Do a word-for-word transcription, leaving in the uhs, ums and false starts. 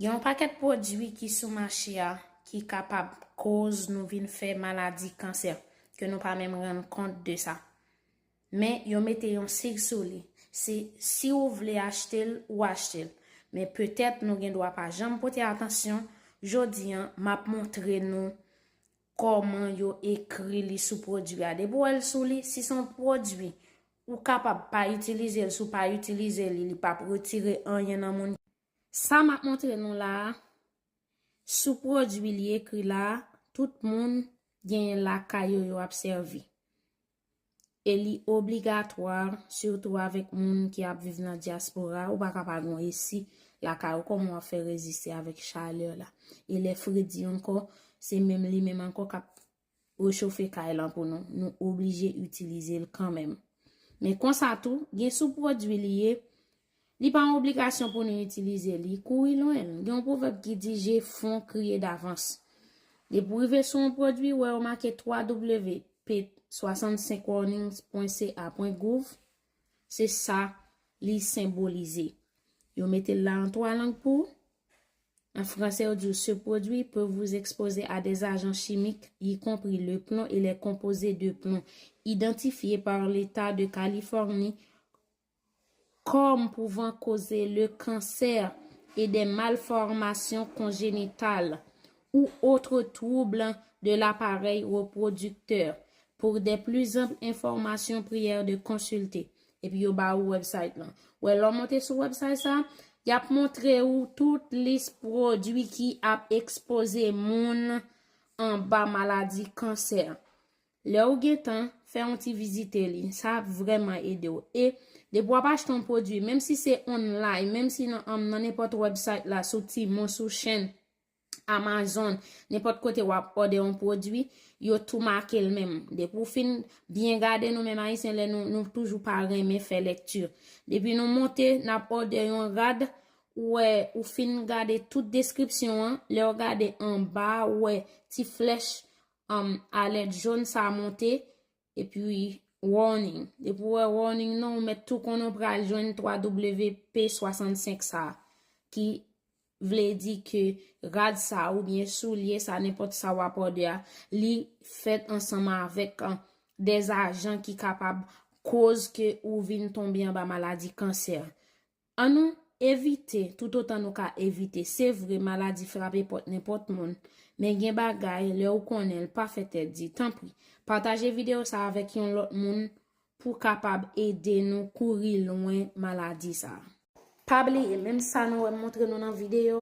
Gen yon pakèt pwodui ki sou mache a ki kapab koz nou vin fè maladi kansè, ke nou pa menm rann kont de sa. Men yo mete yon sig sou li. Se si ou vle achte l, ou achte l. Men petèt nou gen dwa pa janm pote atansyon. Jodi an, m ap montre nou kòman yo ekri li sou pwodui a. Depi w wè l sou li, si se yon pwodui, ou kapab pa itilize l. Si w pa itilize li, li p ap retire anyen nan moun. Sa m ap montre nou la a, sou pwodui li ekri la a, tout moun genyen lakay yo yo ap sèvi. E li obligatwa, sitou avèk moun ki ap viv nan dyaspora, ou pa ka pa gen yon esi lakay ou, kòman w ap fè reziste avèk chalè la. E lè fredi ankò, se menm li menm ankò k ap rechofe kay lan pou nou, nou oblije itilize l kanmenm. Men konsa tou, gen sou pwodui li ye, li pa yon obligasyon pou nou itilize li, kouri lwen l. Gen yon pwovèb ki di, je fonds, criez d'avance. Depi w rive sou yon pwodui, wè yo make twa w p swasannsenk warnings pwen c a pwen gouv, se sa li senbolize. Yo mete l la an twa lang pou ou. En français, on dit, ce produit peut vous exposer à des agents chimiques, y compris le plomb et les composés de plomb, identifiés par l'État de Californie comme pouvant causer le cancer et des malformations congénitales ou autres troubles de l'appareil reproducteur. Pour de plus amples informations, prière de consulter. Epi yo ba ou website lan. Wè, lè w monte sou website sa, y ap montre ou tout lis pwodui ki ap ekspoze moun anba maladi kansè. Lè ou gen tan, fè yon ti vizite li. Sa ap vrèman ede w. E depi w ap achte yon pwodui, menm si se online, menm si nan, nan nenpòt website la, sou Temu, sou Shein, Amazon, nenpòt kote w ap òdè yon pwodui, yo tou make l menm. Depi w fin byen gade, nou menm Ayisyen, lè nou, nou toujou pa renmen fè lèkti. Depi nou monte, n ap òdè yon rad, ou wè, ou fin gade tout deskripsyon an, lè w gade anba, ou wè ti flèch, um, alèt jòn sa monte, epi warning. Depi w wè warning nan, ou mèt tou konnen w pral jwenn twa w p swasannsenk sa, ki vle di ke rad sa oubyen soulye sa, nenpòt sa w ap òdè a, li fèt ansanm avèk, an, dèzajan ki kapab koz ke ou vin tonbe anba maladi kansè. An nou evite, toutotan nou ka evite. Se vre, maladi frape pòt nenpòt moun, men gen bagay, lè ou konnen l, pa fè tèt di. Tanpri, pataje videyo sa avèk yon lòt moun pou kapab ede nou kouri lwen maladi sa. Pa bliye, menm sa nou wè m montre nou nan videyo,